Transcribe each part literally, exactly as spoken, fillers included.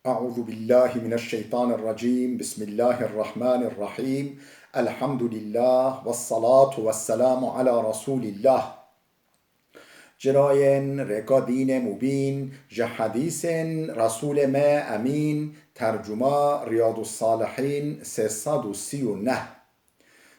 أعوذ بالله من الشيطان الرجيم. بسم الله الرحمن الرحيم. الحمد لله والصلاة والسلام على رسول الله. Cirayên rêka dînê mubîn, ji hedîsên Resûlê me Emîn, tercuma Riyadus Salihîn sê sed û sî û neh.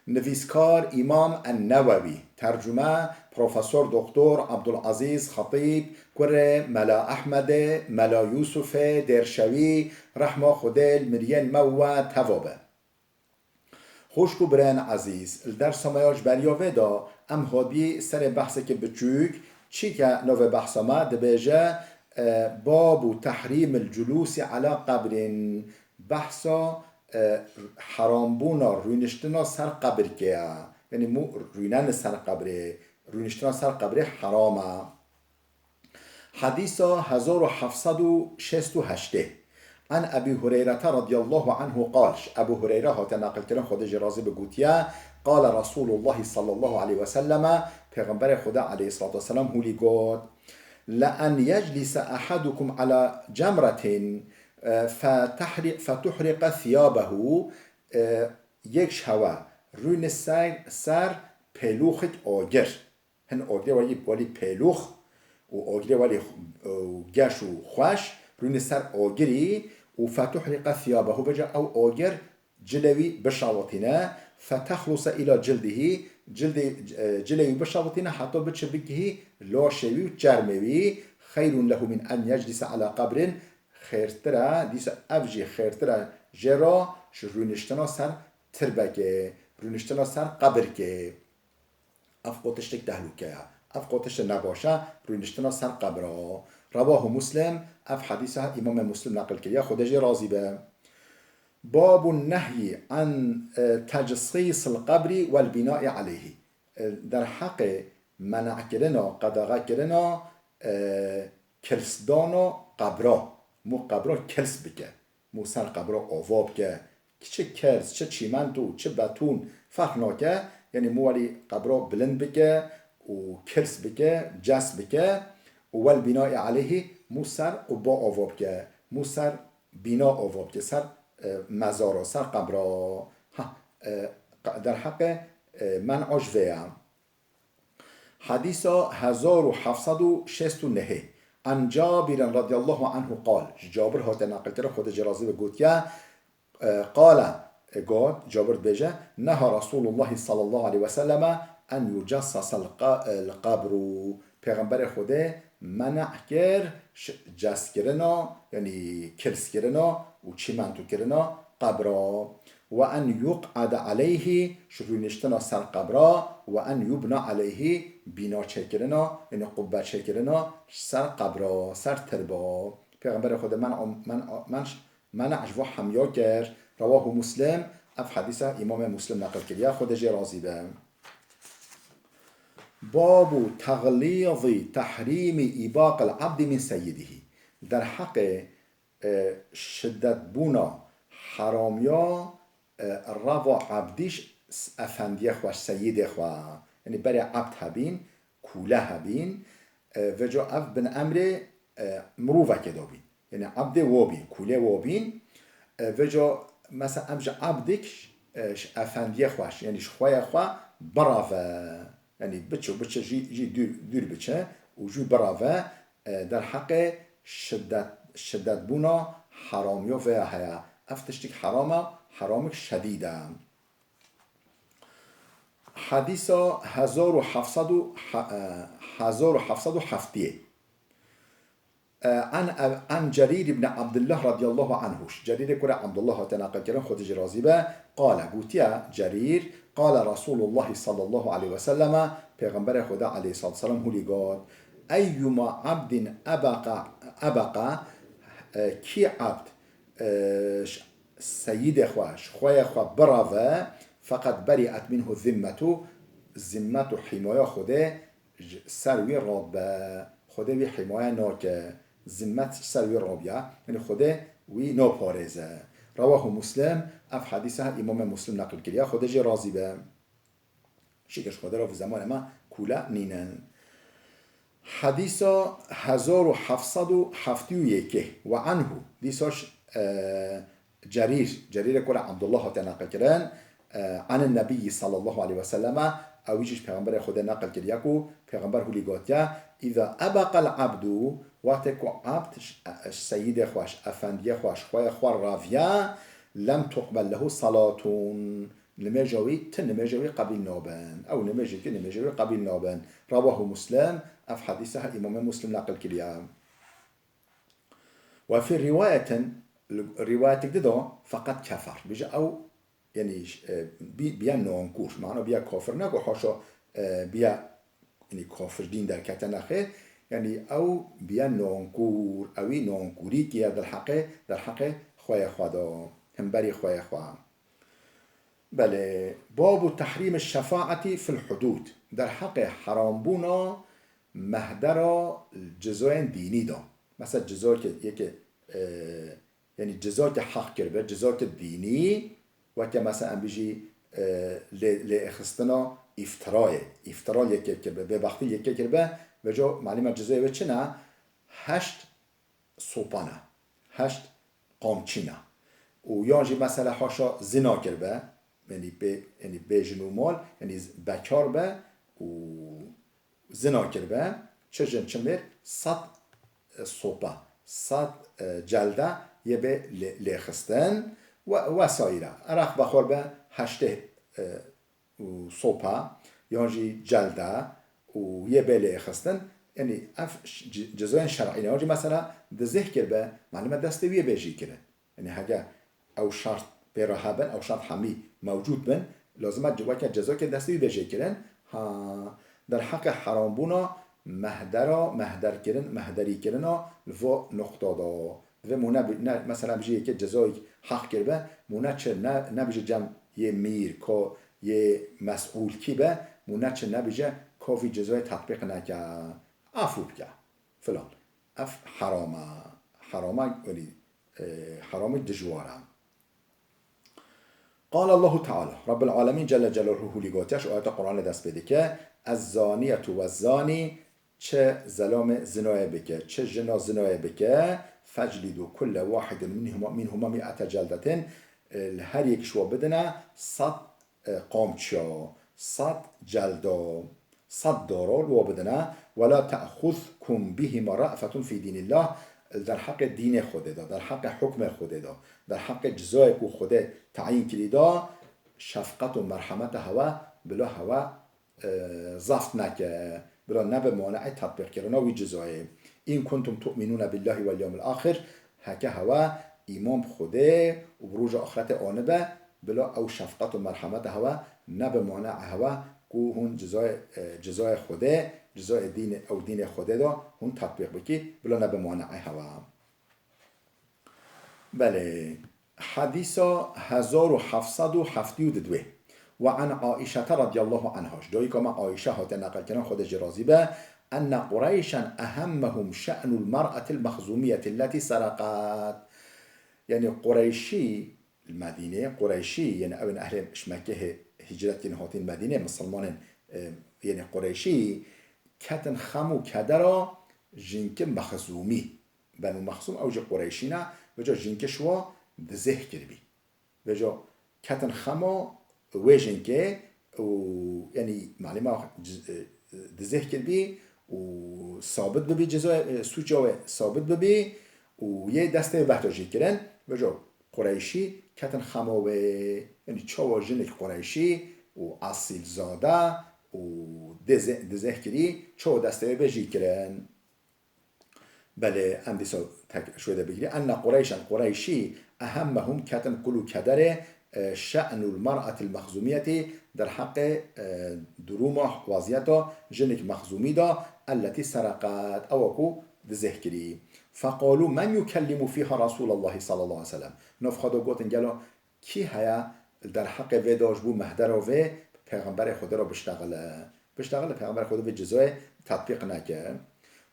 Nivîskar Îmam En-Newewî, tercume Profesor Doktor Abdulazîz Xetîb, kurê Mela Ehmedê, Mela Yûsufê Dêrşewî, rehma Xwedê li miriyên me û we teva be. Xwişk û birayên ezîz, li dersa me ya ji beriya vê de em hatibî serê behsekê biçûk, çîke navê behsa me dibêje, e, Babu tehrîmil culûsî ela qebrin, behsa, e, herambûna rûniştina ser qebirkê ye. Yanî mû rûnenê ser qebrê, rûniştina ser qebrê heram e. Hedîsa hezar û heft sed û şêst û heştê. An Ebî Hureyrete radiyallahu anhu qal, ji Ebû Hureyre hate neqilkirin, Xwedê jê razî be, gotiye, Qale Resûlullahî sallallahu aleyhi ve selleme, Pêxemberê Xwedê aleyhissalatu vesselam hûlî got, "Le en yeclise ahadukum ala cemretin, e, fetehri-, fetuhriqe thiyabehu", e, yek ji hewe rûne ser, ser pêlûxik agir. Hin agirê welî, welî pêlûx û agirê welî, û geş û xweş, rûne ser agirî û fetuhriqe thiyabehu, vêca ew agir cilê wî bişawitîne, fetexlusa ila cildihî, cildê, e, cilê wî bişawitîne heta biçe bigihî laşê wî û çermê wî, xeyrun lehu min en yeclise ala qebrin, xêrtir e, dîsa ev jî xêrtir e jê re ji rûniştina ser tirbekê, rûniştina ser qebirkê. Ev qo tiştek tehlûke ye. Ev qo tiştek nebaş e, rûniştina ser qebra. Rewahu Muslim, ev hedîsa Îmamê Muslim neqil kiriye, Xwedê jê razî be. Babun nehyi an, e, tecsîsil qebri wel bînaî aleyhî. E, derheqê mene'kirina, qedaxekirina, e, kilsdana qebra. Mû qebra kils bike. Mû ser qebra ava bike. Çi kers, çi çîmento, çi betûn, ferq nake. Yanî mû welî qebra bilind bike û kers bike, cess bike û wel bînaî aleyhî, mû ser qubba ava bike, mû ser bîna ava bike, ser, e, mezara, ser qebra. Ha, e, qa-, derheqê, e, men'a ji vê ye. Hedîsa hezar û heft sed û şêst û nehê. An Cabirin radiyallahu anhu qal. Ji Cabir hate neqilkirin, Xwedê jê razî be, gotiye, e, qale, e, got, Cabir dibêje, neha Resûlullahî sallallahu aleyhi ve selleme en yucessasel qa-, el qebru. Pêxemberê Xwedê mena kir, ş-, ceskirina, yanî kilskirina û çîmentokirina qebra. Ve en yuq'ade aleyhî, ji rûniştina ser qebra, ve en yubna aleyhî, bîna çêkirina, yanî qubbe çêkirina ser qebra, ser tirba. Pêxemberê Xwedê men, men, men, mena ji vo hemiya kir. Rewahu Muslim, ev hedîsa Îmamê Muslim neqil kiriye, Xwedê jê razî be. Babu teğlîzî tehrîmî îbaqil abdî min seyyidihî. Derheqê, e, şidetbûna heramiya, e, reva ebdî ji s-, efendiyê xwe, ji seyîdê xwe. Yanî berê ebd hebîn, kûle hebîn, e, vêca ev bin emrê, e, mirovekê de bîn. Yanî ebdê wo bîn, kûlê wo bîn. E, vêca mesela em ji ebdik, e, ji efendiyê xwe, yanî ji xweyê xwe bireve. Yanî biçe, biçe jî, jî dûr, dûr biçe û jî bireve, e, derheqê şidet, şidetbûna heramiya vê ya heye. Ev tiştik heram e, heramik şedîd e. Hedîsa hezar û heft sed û, e, hezar û heft sed û heftiyê. E, an, an Cerîr ibn Abdullah radiyallahu anhu. Cerîrê kurê Abdullah hate neqilkirin, Xwedê jê razî be. Qale, gotiye Cerîr, qale Resûlullahî sallallahu aleyhi ve selleme, Pêxemberê Xwedê aleyhissalatu vesselam hûlî got, eyyuma abdin ebaqa, ebaqa, e, kî ebd, e, ş-, seyîdê xwe, ji xweyê xwe bireve, feqet beri'et minhu zimmetu, zimmet û hîmaya Xwedê ji ser wî radibe. Xwedê wî hîmaye nake. Zimmet ji ser wî rabiya. Yanî Xwedê wî naparêze. Rewahu Muslim, ev hedîsa Îmamê Muslim neqil kiriye. Xwedê jê razî be. Şikir ji Xwedê re vî zemanê me kûle nînin. Hedîsa hezar û heft sed û heftê û yekê. Ve anhu. Dîsa ş-, e, Cerîr, Cerîrê kurê Abdullah hate neqil kirin, e, anin Nebiyyi sallallahu aleyhi ve selleme, ew jî ji Pêxemberê Xwedê neqil kiriye ku Pêxember hûlî gotiye, "Îza ebaqel abdu", wextê ku abd ji, ji seyîdê xwe, ji efendiyê xwe, ji xweyê xwe raviya, "lem tuqbel lehu salatun", nimêja wî, ti nimêja wî qebîl nabin. Ew nimêjê ki nimêja wî qebîl nabin. Rawahu Muslim, ev hedîse her Îmamê Muslim neqil kiriye. Ve fî riwayetin, li riwayetek di de, "Feqet kefer." Bêje ew, yanî, e, bî-, biya nankûr. Mana biya kafir ne ku haşa, e, biya, yanî kafir dîn derkete nexê. Yanî ew biya nankûr. Ewî nankûrî kiye derheqê, derheqê xweyê xwe de. Hemberî xweyê xwe. Belê, babu tehrîmi şefaetî fil hudûd. Derheqê herambûna mehdera cizoyên dînî de. Mesela cizoyeke yeke, e, yanî cizoyeke heq kiribe, cizoyeke dînî, weke mesela em bijî, e, lê, lêxistina îftirayê. Îftira li yeke kiribe, bêbextî li yeke kiribe, veco malûm e cizoyê wê çi ne? Heşt sopa ne, heşt qamçî ne. Û yan jî mesela haşa zina kiribe, yanî bê, yanî bê jin û mal, yanî z-, bekar be û zina kiribe, çi jin çi mêr, sed, e, sopa, sed, e, celda yê bê lê-, lêxistin we, wesaîre. Ereq bexwar be heştê, e, û sopa, yan jî celda û yê bê lêxistin, yanî ev ş-, ci-, cezayên şer'î ne. Yan jî mesela dizeh kiribe, malûm e destê wî yê bê jî kirin. Yanî heke ew şert pê re hebin, ew şert hemî mewcûd bin, lazim e weke cezayeke destê wî bê jê kirin. Ha, derheqê herambûna mehdera, mehderkirin, mehderîkirina li vo nuqta de. Divê mûne bi-, ne, mesela bijî yekê cezayek heq kiribe, mûne çi ne, nebijî cem yê mîr, ko yê mes'ûl kî be, mûne çi nebijî ko vî cezayê tetbîq neke. Afû bike. Filan. Ev heram e. Heram e, welî, e, heramî dijwar e. Qala Allahu Teala, Rabbul Alemin Celle Celaluhu hûlî gotiye, ji ayeta Qur'anê dest pê dike, "Ez-zaniyetu ve-z-zani", çi zelamê zinayê bike, çi jina zinayê bike, "feclidu kulle wahidin minhuma, minhuma mi'ete celdetin", e, li her yek ji we bidine sed, e, qamçiya, sed celda, sed dara li we bidine, "ve la te'xuzkum bihima ra'fetun fî dînillah", li derheqê dînê Xwedê de, derheqê hukmê Xwedê de, derheqê cizayê ku Xwedê teyîn kirî de, şefqet û merhemeta hewe bila hewe, e, zeft neke, bila nebe mane'ê tetbîqkirina wî cizayê. "In kuntum tu'minûne billahi wel yewmil axir", heke hewe îman bi Xwedê û bi roja axretê anibe, bila ew şefqet û merhemeta hewe nebe mane'ê hewe ku hûn cizayê, e, cizayê Xwedê, cizayê dînê, ew dînê Xwedê de hûn tetbîq bikî, bila nebe mane'ê hewe. Belê, hedîsa hezar û heft sed û heftê û didwê. Ve an Aîşete radiyallahu anha, ji dayika me Aîşe hate neqilkirin, Xwedê jê razî be, enne Qureyşen ehemmehum şe'nul mer'etil mexzûmiyeti lletî sereqet. Yanî Qureyşî li Medînê, Qureyşî, yanî ew ên ehlê ji Mekkehê hicret kirin hatîn Medînê, misilmanên, e, yanî Qureyşî, ketin xem û kedera jinki Mexzûmî. Benu Mexzûm ew jî Qureyşî ne, vêca jinkê şiwa dizeh kiribî. Vêca ketin xema wê jinkê û, yanî, malûm e, ciz-, e, dizeh kiribî û sabit bibî ceza, e, sûca wê sabit bibî û yê destê wê behta jî kirin. Vêca Qureyşî ketin xema wê, yanî çawa jinik Qureyşî û esîlzade û dize-, dizeh kirî, çawa destê wê bê jî kirin. Belê, em dîsa tek şûê de bigirî. Enne Qureyşen, Qureyşî, ehemmehum, ketin kul û kederê, e, şe'nul mer'atil mexzumiyetî, derheqê, e, durûma, waziyeta jinik Mexzumî de, elletî sereqet, ewa ku dizeh kirî. Feqalû men yukellimu fîha Resûlallahî sallallahu aleyhi ve sellem. Nav xwe de gotin, gelo kî heye li derheqê vê de ji bo mehdera vê Pêxemberê Xwedê re biştexile? Biştexile, Pêxemberê Xwedê vê cizayê tetbîq neke.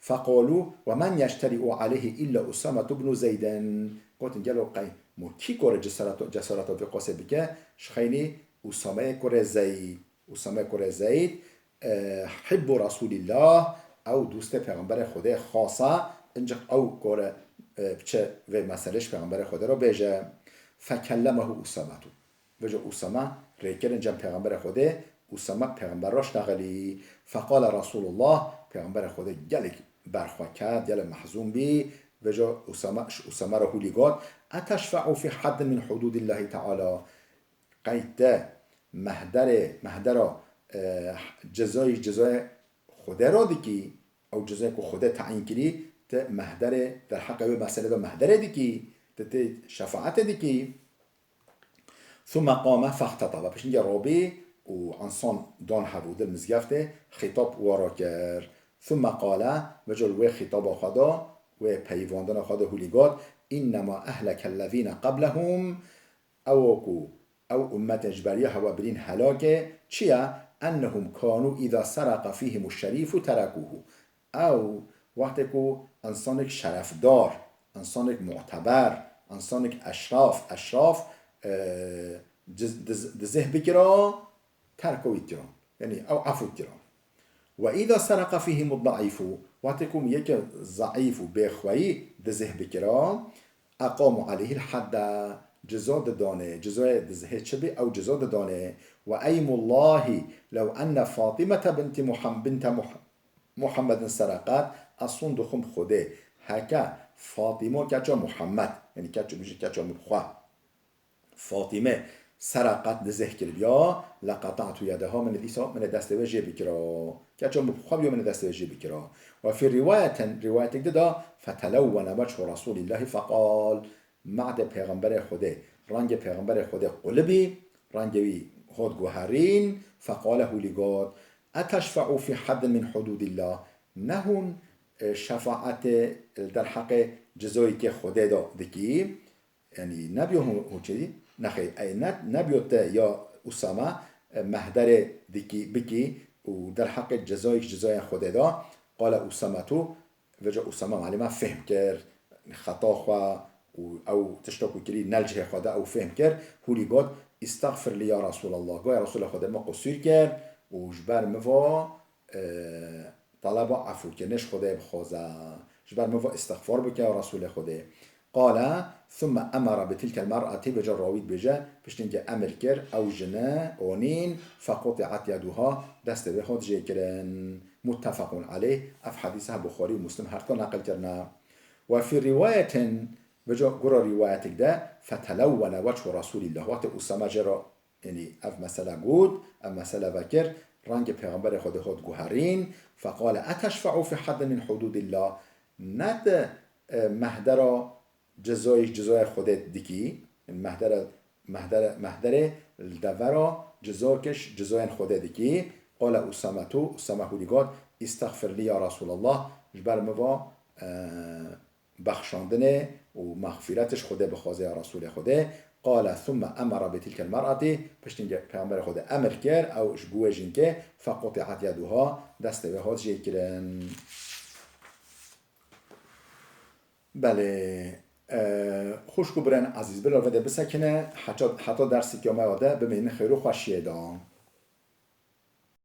Feqalû, "Ve men yeşterî'u aleyhî illa Usametu bnu Zeyden." Gotin, gelo qey mo kî kore cesareto-, cesareta vê qasê bike, ji xeynî Usameyê kurê Zeyd. Usame kurê Zeyd, e, hibbu Resûlîllah, ew dostê Pêxemberê Xwedê xas e, incik ew kore e, biçe vê meselê ji Pêxemberê Xwedê re bêje. Fekellemehu Usametu. Vêca Usame rêkirin cem Pêxemberê Xwedê, Usame Pêxember re şnaxilî. Feqale Resulullah, Pêxemberê Xwedê gelek berxwe ket, gelek mehzûn bî. Vêca Usame, ji Usame re hûlî got, "Eteşfe'u fî heddin min hudûdillahî teala?" Qey te mehderê, mehdera, e, cezayê, cezayê Xwedê re dikî, ew cezayê ku Xwedê tayîn kirî, te mehderê derheqê wê meselê de mehderê dikî, te tê şefaetê dikî. Thumme qame fextetebe. Piştî robî û ensan dan hebû di mizgeftê, xîtab wa re kir. Thumme qale, vêca li wê xîtaba xwe de, wê peyivandina xwe de hûlî got, "Înnema ehlekellezîne qeblehum." Ew ku ew ummetên ji beriya hewa birîn helake, çi ye? "Ennehum kanu îza seraka fîhimu şerîfu terekûhu." Ew wextê ku insanek şerefdar, insanek muteber, insanek eşraf, eşraf, e, diz-, diz-, dizeh bikira, terka wî kira. Yanî ew efû kira. "Ve îza seraka fîhimu daîfu", wextê ku yeke zeîf û bêxweyî dizeh bikira, "eqamu aleyhil hedde", ciza didanê, cizayê dizehê çi bî, ew ciza didanê. "Ve eymullahî lew enne Fatîmete binti Muham-, binte Muh-, Muhammedin seraqat", ez son dixwim Xwedê, heke Fatîma keça Muhammed, yanî keç, bijî keça min xwe, Fatîme seraqat dizeh kiribiya, "leqeta'tu yedeha", min dîsa, min ê destê wê jê bikira. Keça min bi xwe biyo, min ê destê wê jê bikira. "Ve fî rîwayetin", rîwayetek di de, "fetelewwene weçhu Resûlîllahî feqal", mehdê Pêxemberê Xwedê, rengê Pêxemberê Xwedê qulibî, rengê wî hot guherîn, feqale hûlî got, "Eteşfe'u fî heddin min hudûdîllah?" Ne hûn, e, şefaetê li derheqê cizayekê Xwedê de dikî? Yanî nebiyo hû-, hûçî, nexêr, ey ne, nebiyo te ya Usame, e, mehderê dikî, bikî û derheqê cezayek ji cezayên Xwedê de, qale Usametu, vêca Usame malî me fehm kir, xeta xwe û ew tişta ku kirî ne li cihê xwe de ew fehm kir, hûlî got, "Îstexfir lî ya Resûlallah." Got, "Ya Resûlê Xwedê, min qusûr kir û ji ber min va, e, taleba efûkirinê ji Xwedê bixwaze. Ji ber min va îstixfar bike ya Resûlê Xwedê." Qale, "Thumme emere bi tilkel mer'etî", vêca rawî dibêje, piştî ke emir kir, ew jine, onîn, "fequti'et yeduha", destê wê hat jêkirin. Muttefequn aleyh, ev hedîse Buxarî û Muslim her du neqil kirine. "Ve fî rîwayetin", vêca gora rîwayetek de, "fetelewwene weçhu Resûlîllah", wextê Usame jê re Yanî ev mesele got, ev mesele vekir, rengê Pêxemberê Xwedê hot guherîn, feqale, "Eteşfe'u fî heddin min hudûdillah?" Ne di, e, mehdera cizayê, cizayê Xwedê dikî, yanî mehdere, mehdere, mehderê li devera cizayekê ji cizayên Xwedê dikî? Qale Usametu, Usame hûlî got, "Îstexfir lî ya Resûlallah, ji ber min va, e, bexşandinê û mexfîretê ji Xwedê bixwaze ya Resûlê Xwedê." Qale, "Thumme emere bi tilkel mer'etî", piştî Pêxemberê Xwedê emir kir, ew ji bo wê jinkê, "fequti'et yeduha", destê wê hat jêkirin. Belê, e, xwişk û birên ezîz, bila vê de bisekine, heta, heta derseke me ya de bimînin xêr û xweşiyê de.